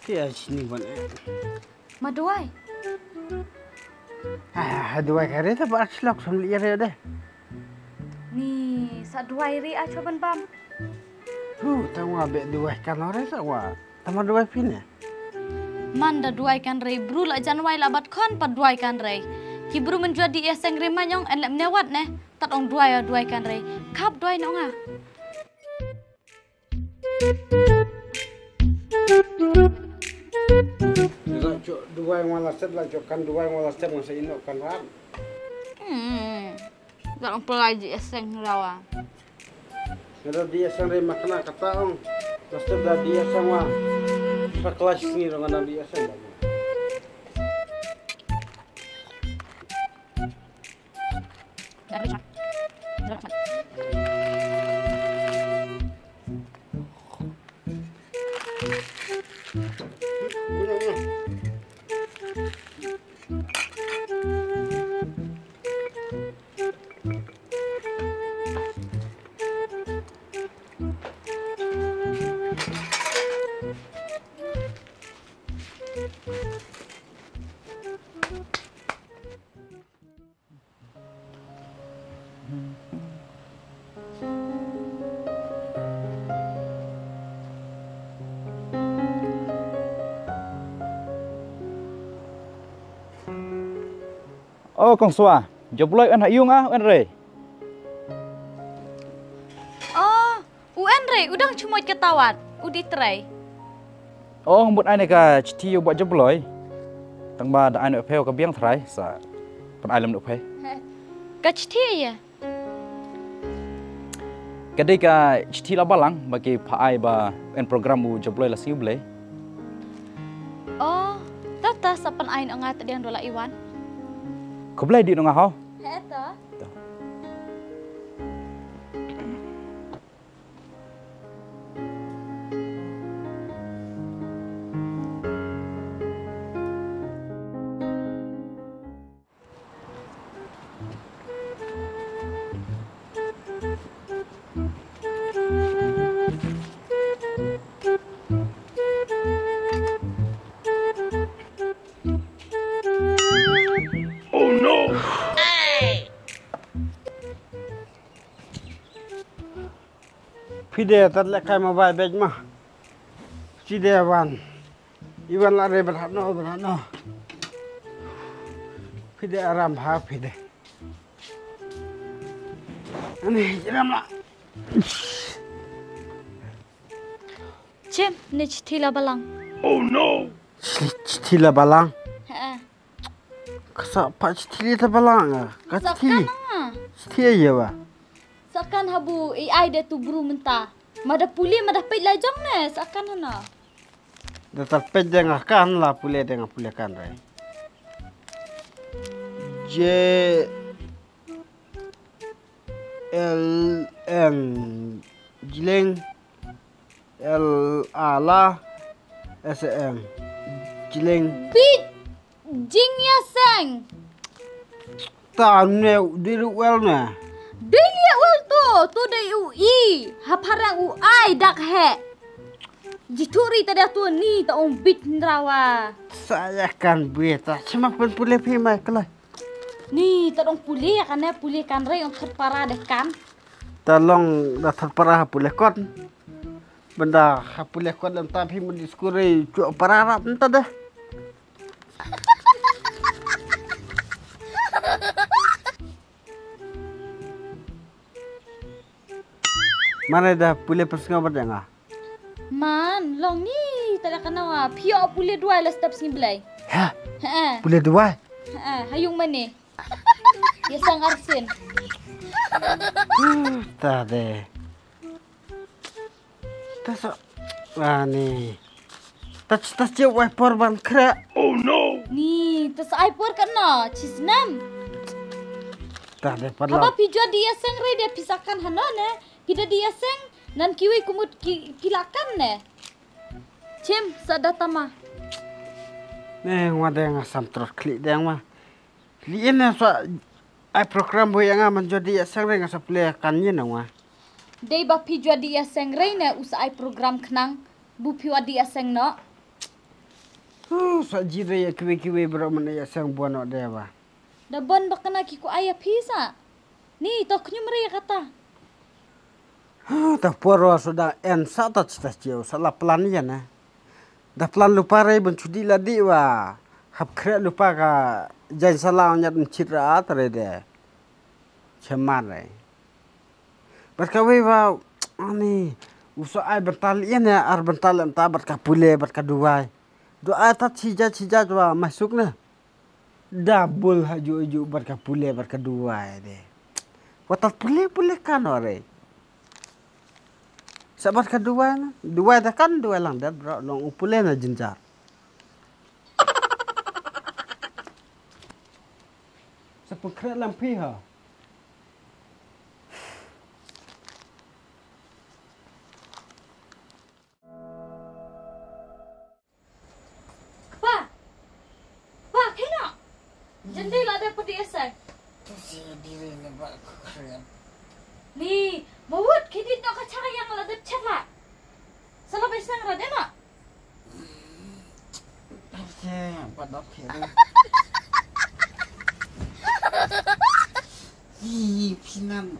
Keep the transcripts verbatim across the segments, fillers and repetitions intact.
Te ai chini ban eh. Ma duwai. Ah, duwai kare ta ba arch lok sam liya re de. Ni sa duwai ri a choban bam. Hu, tangwa be duwai kan ore sa wa. Tama duwai pine. Man da duwai kan rei bru la jan wai la bat khon pa duwai kan rei. Ki bru men jua di eseng rei manyong en lep newat ne. Tat ong duwai a duwai kan rei. Kap duwai nonga. Duwai ngwa la step la jok kan duwai ngwa la step ngwa sa ino kan ran. Hmm. Dak ong pelai di eseng rawa. Ngada di eseng ri makna kata ong. Pasti da di eseng wa. Sa kelas ni dong ngada di eseng. O kong swa, jobloi en ha iung a en rei. O, u en rei, u dang chmoj ka tawat, u di trei. O, ngut ai ne ka chithi u ba jobloi. Tang ba da ai ne phe ka biang trai sa. Pan ai lem ne phe. Ka chithi ya. Ka dei ka chithi la balang ba ki pha ai ba en program u jobloi la siu blei. O, tata sa pan ai nonga ta diang dola iwan. Khublei di nonga hau. He ta. Phi de tat leh kai ma bai bej ma. Chi de wan. Iwan la re berhano berhano. Phi de aram ha phi de. Ani jiram la. Chem ne chithi la balang. Oh no. Chithi la balang. Ha. Ka sa pa chithi la balang. Ka chithi. Chithi ya ba. Sakan habu i ai de tu bru menta. Mada puli mada peit la jong ne sakan hana. Da tar peit de nga kan la puli de nga puli kan rai. J L N Jleng. L A la S M. Jleng. Pi jing ya seng. Ta ne diri wel ne. Diri wel to to de u i ha parang u ai dak he. Jituri ta da to ni ta ong bit ndrawa. Saya kan bita cuma pun pule pi mai kelai. Ni ta dong pule kan ne pule kan re ong khat para de kan. Ta long da thar para pule kon. Benda ha pule kot lem ta phi mun diskuri chuak pararap enta deh. Mana dah pule pesngo bad nga. Man, long ni tada kanawa. Pio pule duai la step sini belai. Ha? Ha. Pule duai. Ha, hayung mane. Ya sang arsin. Tade. Tas ani. Tas tas je wai por ban kra. Oh no. Ni tas ai por kan na chisnam. Tah de padla. Haba pi jua dia seng re dia pisakan hano ne. Pi da dia seng. Ngan kiwei kumut ki, ki la kan ne. Chim, sa da tama. Ne, nga deng nga sam trot khlieh deng ma. Khlieh ne sa ai program bu ïa nga man jodi ïa seng re nga sa pule kan ïa nang wa. Dei ba phi jodi ïa seng re ne u sa ai program khnang bu phi wa di ïa seng no. Huh, sa ji re ïa kiwei kiwei bro man ïa seng bu no de ba. Da bon ba kana ki ku ai ïa phi sa. Ni to khñium re ïa kata. Huh, ta por wa suda en sa ta chita chiu sa la plan ïa na. Da plan lupa re ban chudi la di wa. Hap kre lupa ka jain sala nyat mchit ra at re de. Cheman re. Bat ka wei wa ani uso ai bental ien ya ar bental enta bat ka pule bat ka duwai. Duwai ta chija chija wa masuk ne. Double haju ju bat ka pule bat ka duwai de. Wa ta pule pule kan wa re. Sa bat ka duwai na. Duwai ta kan duwai lang dat bro long u pule na jinjar. Sa pengkhreh lam phi ha. Kpa. Kpa, kino. Jendela de pedi esai. Tu si diri ne ba khreh. Ni, mawut kidit no ka chara yang la de chat la. Sala bai sang ra de no. Ih, pinan.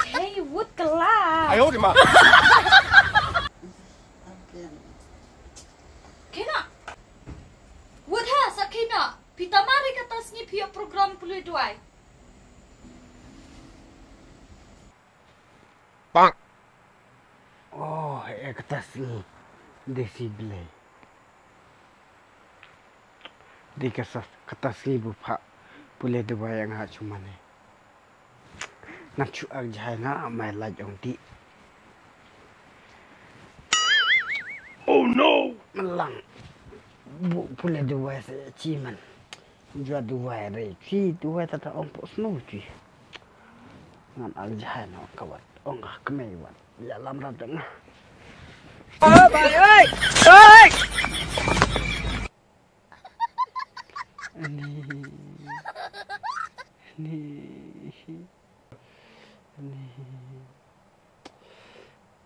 Kei wut kela. Ayo di ma. Kena. Wut ha sa kena. Pita mari kata sngi pio program pului duai. Bang. Oh, eh, kata sngi. Desi Blei. Di kasa, kata sngi bu pha. Pule duwai yang ha chumane. Ngan chu ak jai na mai laj ong di. Oh no. Malang. Bu pule duwai se chiman. Jua duwai re. Chi duwai tata ong po snow chi. Ngan al jahai no kawat ong ah kemei wan. Ya lam rat deng ah. Oh bai oi. Oi. Ni. Ni. Ni.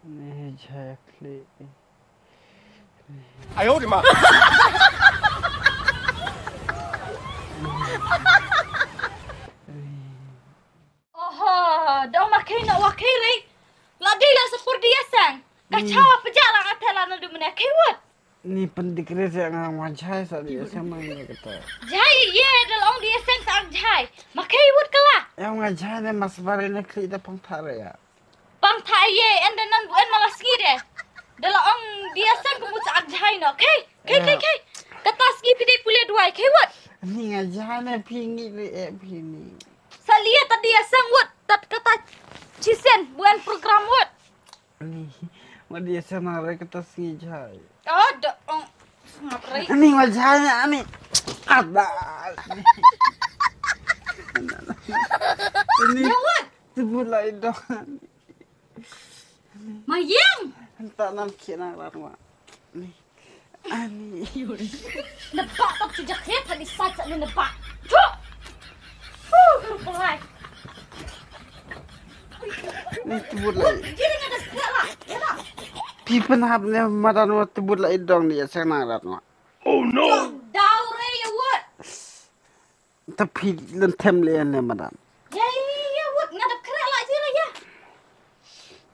Ni jahai kli. Ayo di ma. Oho, da ma kei na wa kei re. La di la sepur di asang. Ka chawa pejala nga tela na dumne kei wut. Ni pendik re se nga wa jai sa di asang mang ni kata. Jai ye da long di asang sa jai. Ma kei wut kala. Ya nga jai ne mas bare ne kli da pang thare ya. Pang tha ye en da nan bu en ma la sngi de. Da la ong di asang ku mut sa ak jai no. Kei, kei, kei, kei. Kata sngi phi dei pule duai kei wut. Ni nga jai ne phi ngi re e phi ni. Sa lia ta di asang wut. Tat kata chisen bu en program wut. Ni ma di asang na re kata sngi jai. Oh, da ong sngap re. Ni ma jai ne ani. Ada. Ni. Ya wut. Tebut lai dong. Mayang. Entah nan kena larwa. Ni. Ani. Nebak tak cucak ya tadi saja ni nebak. Cuk. Huh, kau pelai. Ni tebut lai. Jadi ada segala. Ya tak? Pi penhap ni madan wa tebut lai dong ni ya senang larwa. Oh no. Daure ya wut. Ta phi lem them le ne madan. Ya ya ya wut nga dap kra la ji la ya.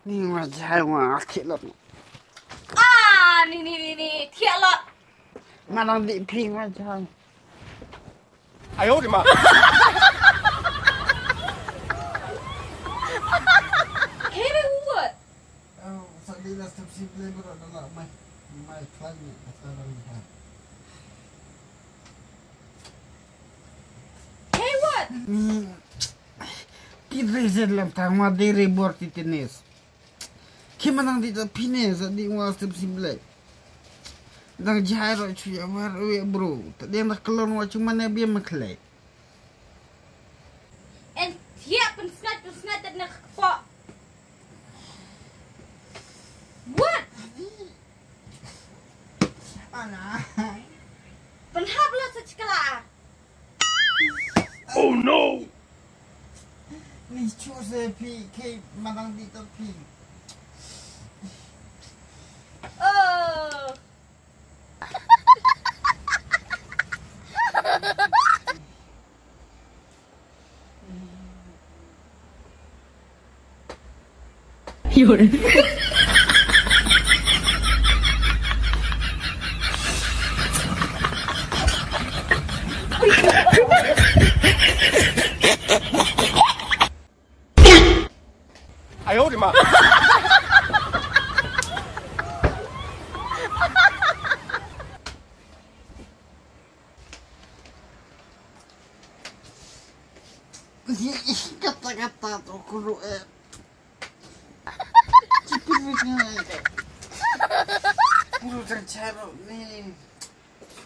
Ni ma jai wa thiah lot. Ah ni ni ni ni thiah lot. Madan di phi ma jai. Ayo di ma. Kere wut. Oh, sa di la step si ble bro da la mai. Mai plan ni kata la ni ha. Hey, what? Ni. Ti reason lam tang ma de re bor ti tenis. Ki manang di ta pine sa di wa step si ble. Dang jai ro chu ya war we bro. Ta deng da kelon wa chu mane bi ma kle. En thiah pen Pynhap la sa chkla. Oh no! Ni chu se phi ke madang di to phi. Oh. Kata kata to kuru eh. Kuru tang charo ni.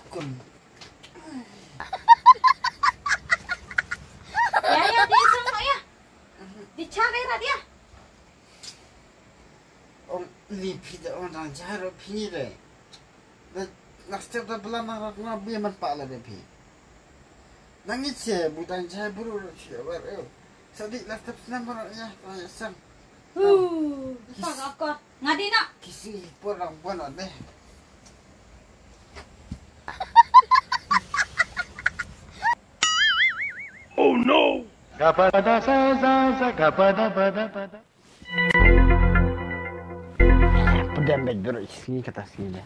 Kun. Ya, ya, dia sama ya. Dia cari lah dia. Ong ni phi da ong dang jahar phi de. Da nak step da bela nak rak na bi man pa la de phi. Nang ni che bu dang jahar buru ro che wer eh. Sadi la step sna mara ya ta ya sang. Hu, pa ga ko. Ngadi na. Kisi por dang bon de. Oh no. Gapada sa sa sa gapada pada pada. Pdem bed bro sngi kata sngi de.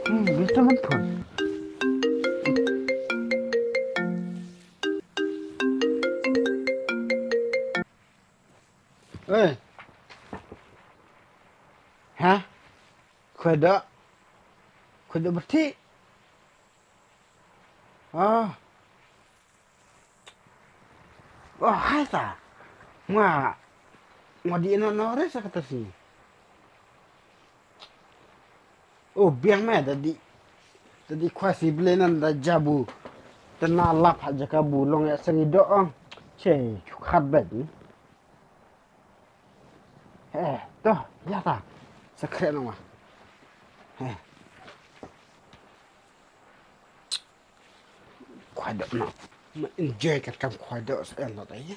Hmm, bisa man phone. Eh. Ha? Khuda. Khuda berti. Ah. Oh, hai ta. Nga. Nga di no no re sa kata si. Oh, biang me da di. Da di khwa si blenan da jabu. Tana lap ha jaka bu long ya sangi do ong. Che, khat bet ni. Eh, to, ya ta. Sa kre no ma. Eh. Khwai doh no. Ma enjoy kat kam khwai doh sa en lo ta ye.